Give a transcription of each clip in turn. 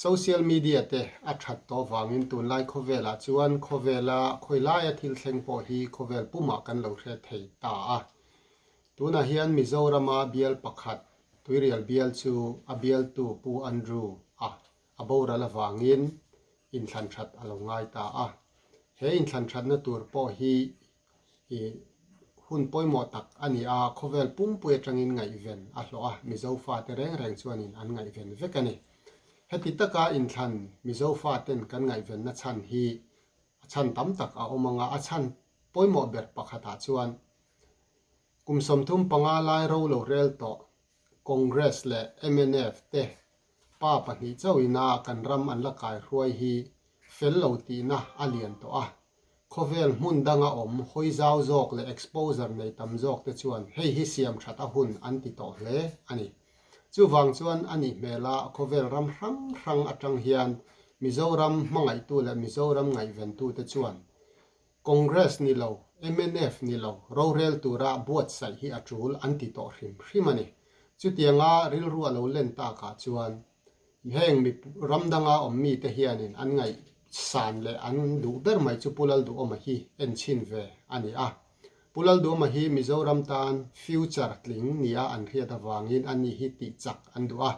Social media te a that tawh vangin tunlai khawvelah chuan khawvela khawilaia thil thleng pawh hi khawvel pumah kan lo hre thei ta a. Tunah hian Mizorama bial pakhat, Tuirial bial chu a bialtu Pu Andrew a a boral avangin inthlan that a lo ngai ta a. He inthlan thatna tur pawh hi i hun pawimawh tak a ni a, khawvel pumpui atangin ngaihven a hlawh a, Mizo fate reng reng chuanin an ngaihven vek a ni. Heti taka inthlan Mizo faten kan ngaihvenna chhan hi a chhan tam tak a awm ang a, a chhan pawimawh ber pakhatah chuan kum 35 lai ro lo rel tawh Congress leh mnf te pa pahnih chauhina kan ram an la kaihruai hi fel lo tihna a lian tawh a. Khawvel hmun danga awm hawi zau zawk leh exposure nei tam zawk te chuan hei hi siam that a hun an ti tawh hle a ni. Chuvang chuan a nih hmela khawvel ram hrang hrang atang hian Mizoram hmangaihtu leh Mizoram ngaihventute chuan Congress ni lo, mnf ni lo, rorel tura buatsaih hi a tul an ti tawh hrim hrim a ni. Chutianga rilru a lo len takah chuan heng mi ram danga awm mite hianin an ngaihsan leh an duh ber mai chu Pu Lalduhawma hi en chhin ve a ni a. Pu Lalduhawma hi Mizoram tan future tling nia an hriat avangin ani hi tih chak an duh a.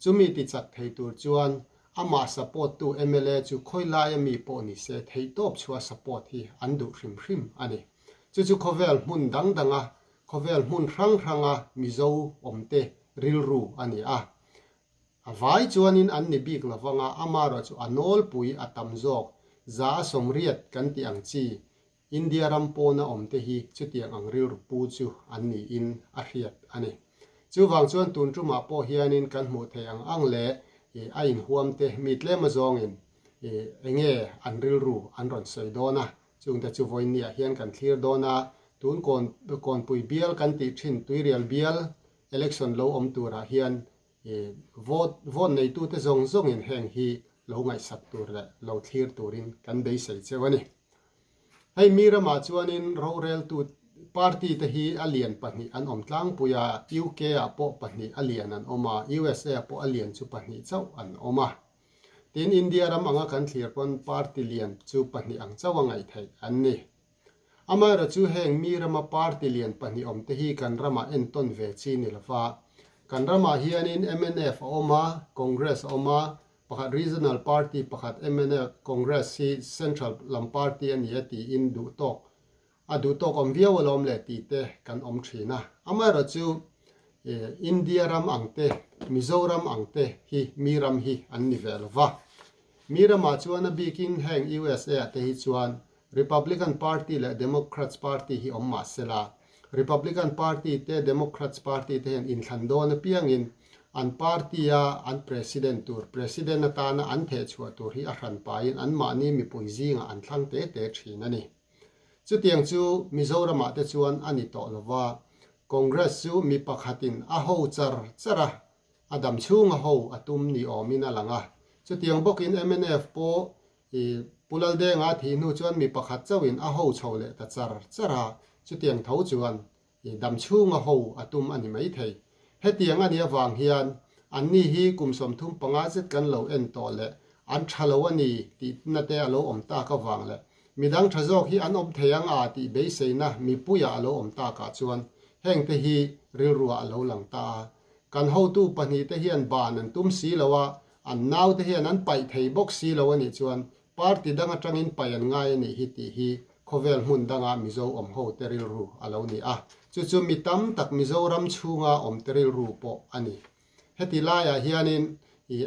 Chumi ti chak thei tur chuan Amah support tu mla chu khawilaia mi pawh ni se theihtawp chhuah support hi an duh hrim hrim a ni. Chu chu khawvel hmun dang danga, khawvel hmun hrang hranga Mizo awmte rilru a ni a. A vai chuanin an ni bik lovanga amarawh chu a nawlpui a tam zawk, 180 kan tih ang chi India ram pawna awmte hi chutiang ang rilru pu chu an niin a hriat a ni. Chuvang chuan tun tumah pawh hianin kan hmuh theih ang ang leh a inhuamte mi tlem azawngin enge an rilru an rawn sawi dawn a, chungte chu vawiinniah hian kan thlir dawn a, tun kawn kawnpui bial kan tih thin Tuirial bial election lo awm turah hian vote vote neitute zawng zawngin heng hi lo ngaihsak tur leh lo thlir turin kan beisei cheu a ni. Hei mi ramah chuanin roreltu party te hi a lian pahnih an awm tlangpui a, UK ah pawh pahnih a lian an awm a, USA ah pawh a lian chu pahnih chauh an awm a. Tin, India ram anga kan thlir pawn party lian chu pahnih ang chauh a ngaih theih an ni. Amaherawhchu heng mi rama party lian pahnih awm te hi kan ramah entawn ve chi ni lova, kan ramah hianin mnf a awm a, Congress a awm a, Pakhat Regional Party, pakhat mnf, Congress hi Central lam party a ni e tiin duh tawk a duh tawk awm viau alawm le tih te kan awm thin a. Amaherawhchu India ram ang te, Mizoram ang te hi mi ram hi an ni ve lo va. Mi ramah chuan a bikin heng USA ah te hi chuan Republican Party leh Democrats Party hi awm mah sela, Republican Party te Democrats Party te hian inthlan dawn apiangin an party-a an President tur, President atana an thehchhuah tur hi a hran pahin anmahni mipui zingah an thlang te te thin a ni. Chutiang chu Mizoramah te chuan a ni tawh lova, Congress chu mi pakhatin a ho char char a, a dam chhunga ho a tum ni awmin a lang a. Chutiang bawkin mnf pawh I Pu Laldenga thih hnu chuan mi pakhat chauhin a ho chho leh ta char char a, chutiang tho chuan i dam chhunga ho a tum a ni maithei. Hetiang a nih avang hian anni hi kum 35 zet kan lo en tawh leh an tha lo a ni tihna te a lo awm tak avang leh midang tha zawk hi an awm thei ang a tih beiseina mipuiah a lo awm takah chuan hengte hi rilruah a lo lang ta a. Kan hotu pahnihte hian ban an tum si lo a, An naute hian an paih thei bawk si lo a nih chuan party dang atangin paih an ngai a nih hi tih hi khawvel hmun danga Mizo awm ho te rilru a lo ni a. Chu chu mi tam tak Mizoram chhunga awm te rilru pawh a ni. Heti laiah hianin i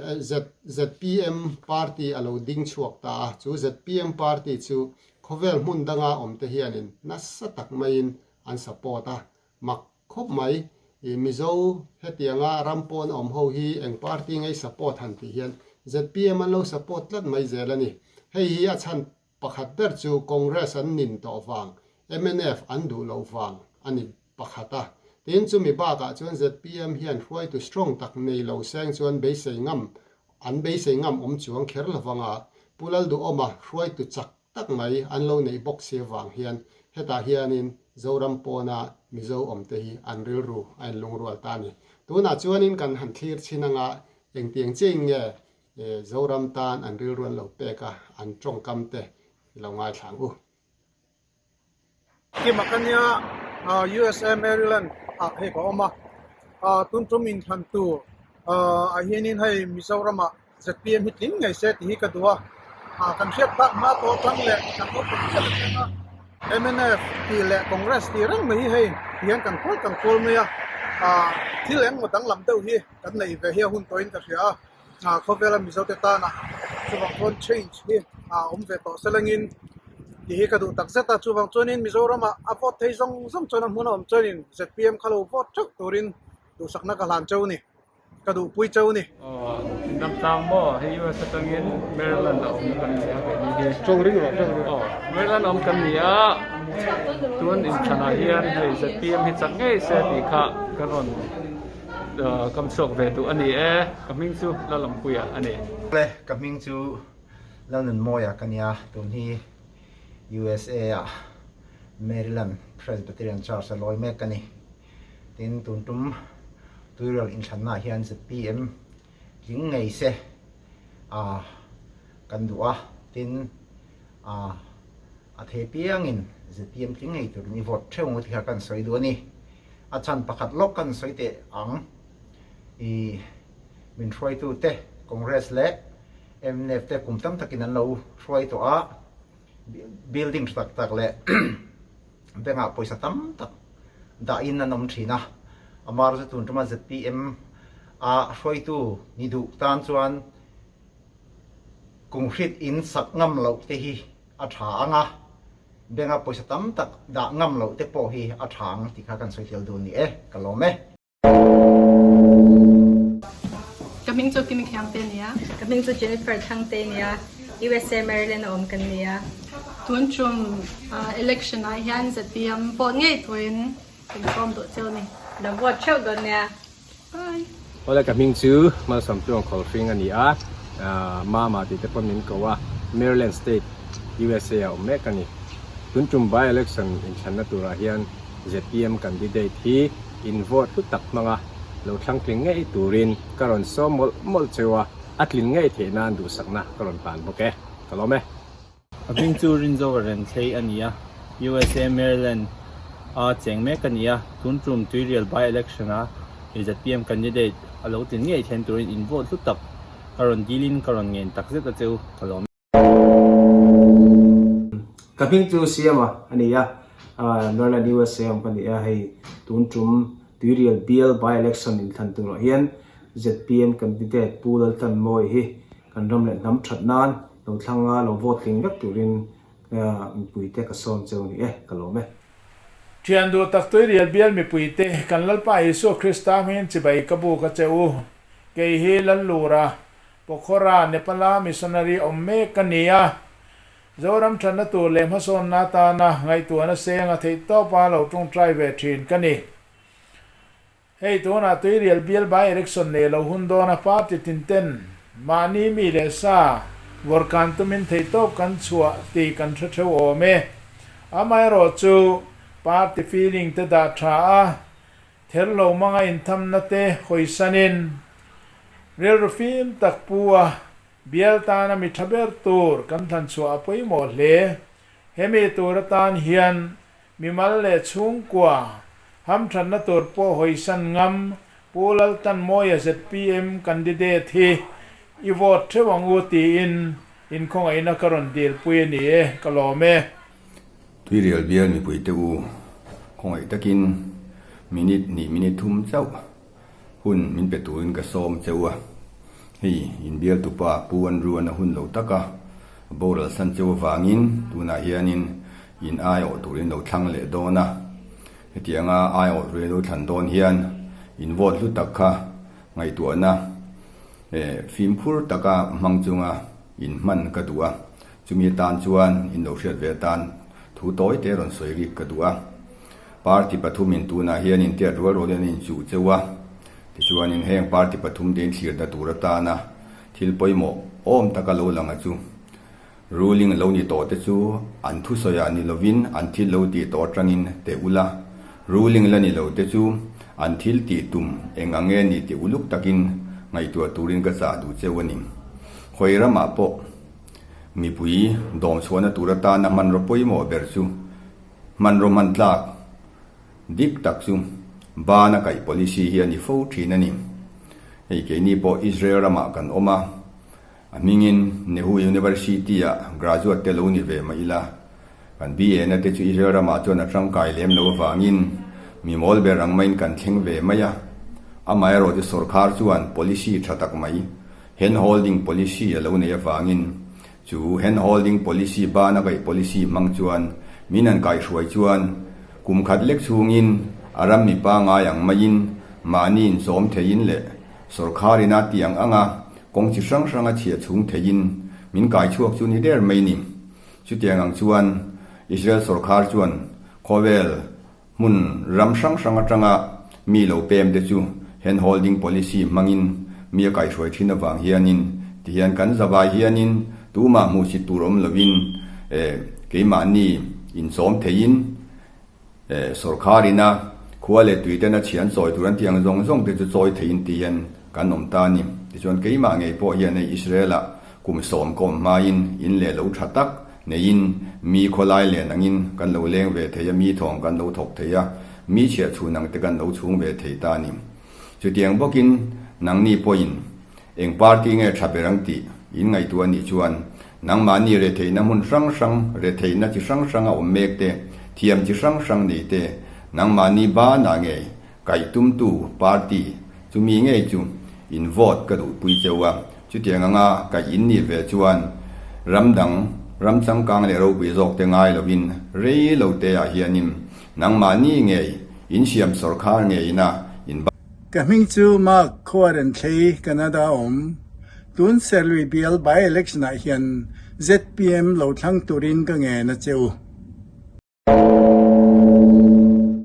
ZPM party a lo ding chhuak ta a, chu ZPM party chu khawvel hmun danga awm te hianin nasa tak maiin an support a, Mak khawp mai. I Mizo hetianga ram pawn awm ho hi eng party ngei support han tih hian ZPM an lo support tlat mai zel a ni. Hei hi a chhan pakhat ber chu Congress an nin tawh vang, mnf an duh loh vang a ni pakhat a. Tin, chumi bakah chuan ZPM hian hruaitu strong tak nei lo seng chuan beisei ngam an beisei ngam awm chuang kher lovanga Pu Lalduhawma hruaitu chak tak mai an lo neih bawk si avang hian hetah hianin Zoram pawna Mizo awmte hi an rilru a inlungrual ta a ni. Tunah chuanin kan han thlir chhin anga engtiang chiahin nge Zoram tan an rilru an lo pek a, an tawngkam te i lo ngaithla ang u. Kima ka nia USA Maryland ah hei ka awm a, tun tum inthlan tur ah hianin hei Mizoram ah ZPM hi tling ngei se tih hi ka duh a, kan hriat phak hma tawh atang leh kan naupang chiah atang a mnf tih leh Congress tih reng mai hi hei tihian kan kawl kan kawl mai a, thil engmaw danglam deuh hi kan neih ve hi a hun tawhin ka hria a. Khawvela Mizote tana chuvang chuan change hi a awm ve tawh selangin tih hi ka duh tak zet a, chuvang chuanin Mizoramah a vote thei zawng zawng chuan a hmun a awm chuanin zpm kha lo vote theuh turin duhsakna ka hlan cheu a ni, ka duhpui cheu a ni. Aw, in ram tlang maw? Hei US atangin Maryland a awm kan ni a keini hi. Tawng ring rawh, tawng ring. Aw, Maryland a awm kan ni a, tun inthlanah hian hei zpm hi chak ngei se tih kha ka rawn Kam chhuak ve duh a ni e, ka hming chu Lalampuia a ni. Le, ka hming chu Lalnunmawia ka nia, tun hi USA ah Maryland Presbyterian Church a lawi mek ka ni. Tin, tun tum tuiral inthlanna ah hian zpm tling ngei se a kan duh a, tin a a thei piangin zpm tling ngei turin i vote theuh ang u ti kha kan sawi duh a ni. A chhan pakhat lawk kan sawi teh ang. I min hruaitute Congress leh mnf te kum tam takin an lo hruai tawh a, building tha tak tak leh bank ah pawisa tam tak dahin an awm thin a. Amaherawhchu tun tuma zpm a hruaitu ni duh tan chuan Kunghrit in sak ngam loh te hi a tha ang a, bank a pawisa tam tak dah ngam loh te pawh hi a tha ang tih kha kan sawi tel dun ni e, ka lawm e. Ka hming chu Kimi Khiangte a nia. Ka hming chu Jennifer Thangte a nia. USA Maryland a awm kan nia. Tun tum election ah hian zpm vote ngei turin kan sawm duh cheu a ni. Lo vote theuh dawn nia. Bye. Awle ka hming chu Malsawmtluang Khawlhring a ni a, Mama tih te pawn min ko a, Maryland State, USA ah awm mek a ni. Tun tum by election inthlanna turah hian zpm candidate hi in vote hlu tak hmanga lo thlangtling ngei turin ka rawn sawm mawlh mawlh cheu a, a tlin ngei theih nan duhsakna ka rawn hlan bawk e. Ka lawm e. A hming chu Rinzoa Renthlei a ni a, USA Maryland a cheng mek a ni a, tun tum Tuirial by-election a zpm candidate a lo tlin ngei then turin in vote hlu tak ka rawn dilin ka rawn ngen tak zet a cheu ka lawm e. Ka hming chu Siama a ni a, Maryland USA awm ka ni a, hei tun tum Tuirial bial by-election inthlan turah hian zpm candidate Pu Laltlanmawia hi kan ram leh hnam that nan Lo thlang a, lo vote tling vek turin mipuite ka sawm cheu a ni e, ka lawm e. Thian duh tak Tuirial bial mipuite, kan Lalpa Isua Krista hmingin chibai ka buk a che u. Kei hi Lallura, Pokhara, Nepal-a missionary awm mek ka ni a. Zoram thatna tur leh hmasawnna atana ngaihtuahna seng a theih tawpa lo tawngtai ve thin ka ni. Hei tunah Tuirial bial by election nei lo hun dawna party tin ten mahni mi leh sa vawrkan tumin theihtawp kan chhuah tih kan hre theuh awm e. Amaherawh chu party feeling te dah tha a, ther lo manga inthamna te hawisanin rilru fim tak pu a bial tana mi tha ber tur kan thlan chhuah a pawimawh hle. Hemi tur atan hian Mimal leh chhungkua hamthatna tur pawh hawisan ngam Pu Laltanmawia zpm candidate hi i vote theuh ang u tiin inkhawngaihna ka rawn dilpui a ni e, ka lawm e. Tuirial bial mipuite u khawngaih takin minute hnih minute thum chauh hun min pe turin ka sawm cheu a, hei inbialtupa Pu Andrew-a'n a hun lo taka a boral san cheu avangin tunah hianin in aiawh turin lo thlang leh dawn a, hetianga aiawh turin lo thlan dawn hian in vote hlu tak kha ngaihtuahna fimkhur taka hmang chunga in hman ka duh a, chumi atan chuan in lo hriat ve atan thu tawi te rawn sawi rik ka duh a. Party pathumin tunah hian intiat rual rualin an inchuh cheu a, tichuanin heng party pathum te inthlir na tur atana thil pawimawh awm taka lo lang a chu ruling lo ni tawh te chu an thusawi ah ni lovin an thil lo tih tawh atangin teh ula, ruling la ni lo te chu an thil tih tum eng ang nge ni tih uluk takin ngaihtuah turin ka chah duh cheu a ni. Khawi ramah pawh mipui dawm chhuahna tur atana hmanraw pawimawh ber chu hmanraw hman tlak dik tak chu bana kaih policy hi a ni fo thin a ni. Hei keini pawh Israel ramah kan awm a, a hmingin Nehu University-ah graduate te lo ni ve mah ila, kan BA na te chu Israel ramah chuan a tangkai lem lo avangin mi mawl ber ang maiin kan thleng ve mai a. Amaherawh chu sorkar chuan policy tha tak mai, hand holding policy a lo nei avangin Chu hand holding policy bana kaih policy hmang chuan min han kaihhruai chuan kum khat lek chhungin a ram mi pangai ang maiin mahni inchawm theiin leh sawrkhar ina tih ang anga kawng chi hrang hranga chhiah chhung theiin min kaichhuak chu ni der mai ni. Chutiang ang chuan Israel sawrkhar chuan khawvel Hmun ram hrang hrang atanga mi lo pem te chu hand holding policy hmangin mi a kaihhruai thin avang hianin tihian kan zavai hianin tumah hmuhsit tur awm lovin eh keimahni inchawm theiin eh sawrkhar ina khua leh tui tena chhian chawi tur an tih ang zawng zawng te chu chawi theiin tihian kan awm ta a ni. Tichuan keimah ngei pawh hian hei Israel ah Kum sawm ka awm hmain in leh lo tha tak neiin mi khawlai len angin kan lo leng ve thei a, mi thawng kan lo thawk thei a, mi chhiah chhun ang te kan lo chhung ve thei ta a ni. Chutiang bawkin nangni pawhin eng party nge tha ber ang tih in ngaihtuah a nih chuan nangmahni retheihna hmun hrang hrang, retheihna chi hrang hrang a awm mek te, thiam chi hrang hrang nei te, nangmahni banah ngei Kaih tumtu party chu mi ngei chu in vote ka duhpui cheu a, chutiang anga kaih in nih ve chuan ram dang, ram changkang leh ropui zawk te ngai lovin rei lo te ah hianin nangmahni ngei in siam sawrkhar ngeiin a in Ka hming chu Mark Khuarentlei, Canada awm. Tun Serlui bial by-election ah hian zpm lo thlang turin ka ngen a che u.